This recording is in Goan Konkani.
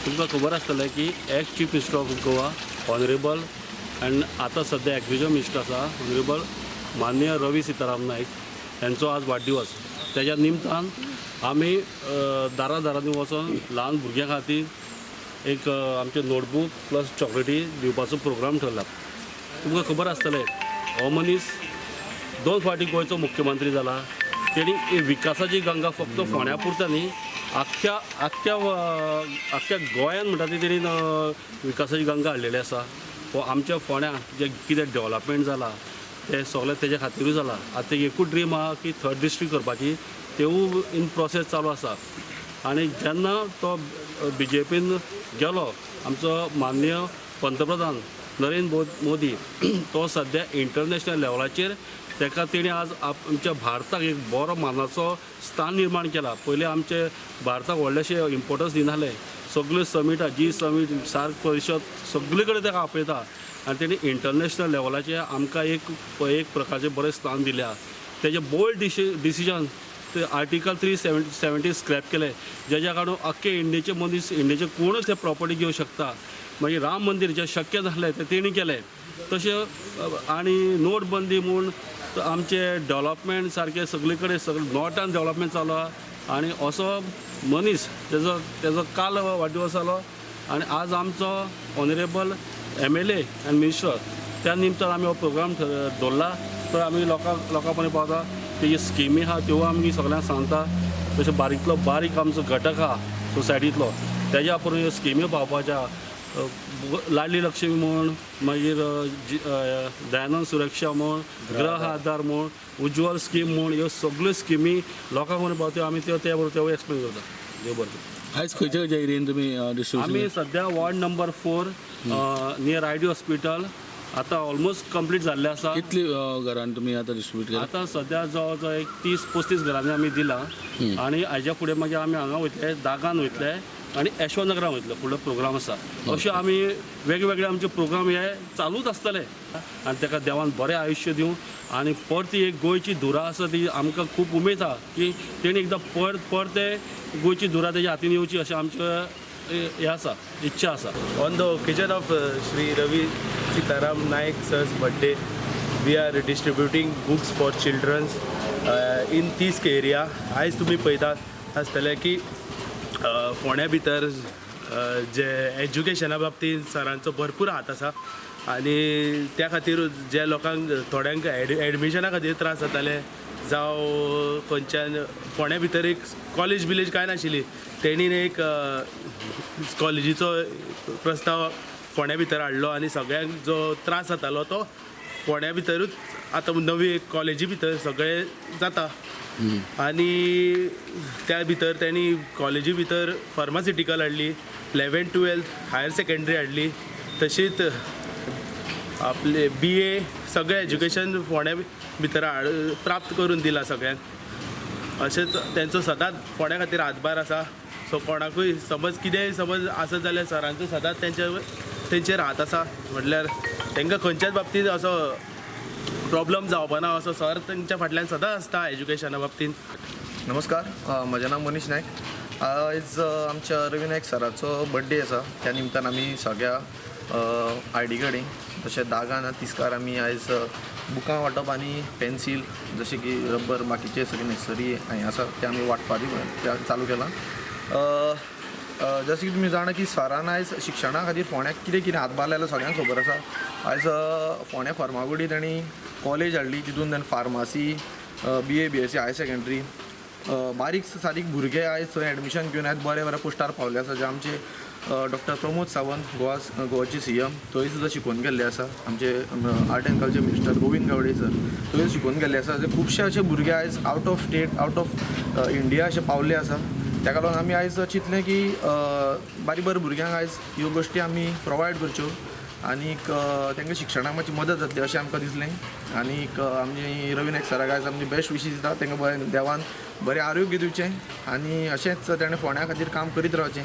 तुमकां खबर आसतलें की ex chief minister of Goa honourable आनी आतां सद्या एग्रीकल्चर मिनिस्टर आसा ऑनरेबल माननीय रवी सीताराम नायक यांचो आज वाडदिवस. तेज्या निमतान आमी दारा दारांनी वचोन ल्हान भुरग्यां खातीर एक आमचे नोटबूक प्लस चॉकलेटी दिवपाचो प्रोग्राम ठरला. तुमकां खबर आसतलें हो मनीस 2 फावटी गोंयचो मुख्यमंत्री जाला. तेणी विकासाची गंगा फक्त फोंड्या पुरता न्ही, आख्ख्या आख्ख्या आख्ख्या गोंयान म्हणटा ती तेणी विकासाची गंगा हाडलेली आसा. हो आमच्या फोंड्या जें कितें डेवलपमेंट जाला तें सगळें तेज्या खातिरूच जाला. आतां एकूच ड्रीम आहा की थर्ड डिस्ट्रिक्ट करपाची, तेवूय इन प्रोसेस चालू आसा. आनी जेन्ना तो बीजेपीन गेलो आमचो माननीय पंतप्रधान नरेंद्र मोदी तो सद्या इंटरनॅशनल लेवलाचेर ताका तेणी आज आमच्या भारताक एक बरो मानाचो स्थान निर्माण केला. पयलीं आमचे भारताक व्हडलेशें इम्पोर्टन्स दिनासले. सगळ्यो समिटां, जी समीट, सार्क परिशद सगळे कडेन ताका आपयता आनी तेणी इंटरनॅशनल लेवलाचेर आमकां एक एक प्रकारचें बरें स्थान दिल्या. तेजें बोल्ड डिसिजन ते आर्टिकल 370 स्क्रॅप केले, जेज्या काडून आख्खे इंडियेचे मनीस इंडियेचे कोणूच ते प्रॉपर्टी घेवंक शकता. मागीर राम मंदीर जें शक्य नासलें तें तेणी केलें. तशें आनी नोटबंदी म्हूण आमचें डेवलपमेंट सारकें सगळे कडेन सगळें नॉर्तान डेवलपमेंट चालू आहा. आनी असो मनीस तेजो तेजो काल वाडदिवस जालो आनी आज आमचो ऑनरेबल MLA आनी मिनिस्टर त्या निमतान आमी हो प्रोग्राम दवरला. तर आमी लोकांक लोकां पर्यंत पावता. तेजी स्किमी आहा त्यो आमी सगळ्यांक सांगता. तशें बारीकलो बारीक आमचो घटक आहा सोसायटींतलो तेज्या पर्यंत ह्यो स्किमी पावपाच्या, लाडली लक्ष्मी म्हूण, मागीर दयानंद सुरक्षा म्हूण, गृह आधार म्हूण, उज्ज्वल स्कीम म्हूण, ह्यो सगळ्यो स्किमी लोकां पर्यंत पावत्यो. आमी त्यो त्या बरोबर त्यो एक्सप्लेन करता. देव बरें करूं. आयज खंयच्या खंयच्या एरियेन तुमी डिस्ट्रिब्युशन? आमी सद्या ward number 4 near ID hospital आतां ऑलमोस्ट कंप्लीट जाल्लें आसा. कितली घरान तुमी आतां डिस्ट्रिब्यूट केला? आतां सद्या जवळ जवळ एक 30-35 घरांनी आमी दिलां आनी हाज्या फुडें मागीर आमी हांगा वयतले, दागान वयतले आनी यशवंत वयतले. फुडलो प्रोग्राम आसा. अशे आमी वेगवेगळे आमचे प्रोग्राम हे चालूच आसतले आनी ताका देवान बरें आयुश्य दिवं आनी परती एक गोंयची धुरा आसा ती आमकां खूब उमेद आहा की तेणी एकदां परत परते गोंयची धुरा तेज्या हातीन येवची अशें आमचें हें आसा, इच्छा आसा. On the occasion of Shri Ravi Sitaram Naik sir's birthday, we are distributing books for children in Tisk area. आयज तुमी पळयतात आसतले की फोंड्या भितर जे एज्युकेशना बाबतींत सरांचो भरपूर हात आसा आनी त्या खातीर जे लोकांक थोड्यांक एडमिशना खातीर त्रास जाताले जावं खंयच्यान फोंड्या भितर एक कॉलेज बिलेज कांय नाशिल्ली, तेणीन एक कॉलेजीचो प्रस्ताव फोंड्या भितर हाडलो आनी सगळ्यांक जो त्रास जातालो तो फोंड्या भितरूच आतां नवी कॉलेजी भितर सगळें जाता. आनी त्या भितर तेणी कॉलेजी भितर फार्मासिटिकल हाडली, 11th 12th higher secondary हाडली, तशीच आपले BA सगळें एज्युकेशन फोंड्या भितर हाड प्राप्त करून दिलां सगळ्यांक. अशेंच तेंचो सदांच फोंड्या खातीर हातभार आसा. सो कोणाकूय समज कितेंय समज आसत जाल्यार सरांचो सदांच तेंचेर हात आसा, म्हटल्यार तांकां खंयच्याच बाबतींत असो प्रॉब्लम जावपा ना, असो सर तेंच्या फाटल्यान सदांच आसता एज्युकेशना बाबतींत. नमस्कार, म्हजें नांव मनीश नायक. आयज आमच्या रवी नायक सराचो बड्डे आसा. त्या निमतान आमी सगळ्या आयडी कडेन तशें दागान तिस्कार आमी आयज बुकां वांटप आनी पेन्सील जशें की रबर बाकीचे सगळे नेसेसरी हें आसा तें आमी वांटपाचें चालू केलां. जशें की तुमी जाणा की सरान आयज शिक्षणा खातीर फोंड्याक कितें कितें हातभार लायला सगळ्यांक खबर आसा. आयज फोंड्या फर्मागुडी तांणी कॉलेज हाडली, तितून ताणें pharmacy, BA, BSc, higher secondary, बारीक सारीक भुरगे आयज थंय एडमिशन घेवन आयज बरे बरे पोस्टार पावले आसा. जे आमचे डॉक्टर प्रमोद सावंत, गोवाचे CM, थंय सुद्दां शिकोवन गेल्ले आसा. आमचे art and culture minister Govind Gawde sir थंय शिकोवन गेल्ले आसा. खुबशे अशे भुरगे आयज out of state, out of India अशे पावल्ले आसा. ताका लागून आमी आयज चिंतलें की बारीक बारीक भुरग्यांक आयज ह्यो गोश्टी आमी प्रोवायड करच्यो आनीक तांकां शिक्षणाक मातशी मदत जातली अशें आमकां दिसलें. आनीक आमची रवी नायक सराक आयज आमची बेस्ट विशीस दिता. तांकां बरें देवान बरें आरोग्य दिवचें आनी अशेंच ताणें फोंड्या खातीर काम करीत रावचें.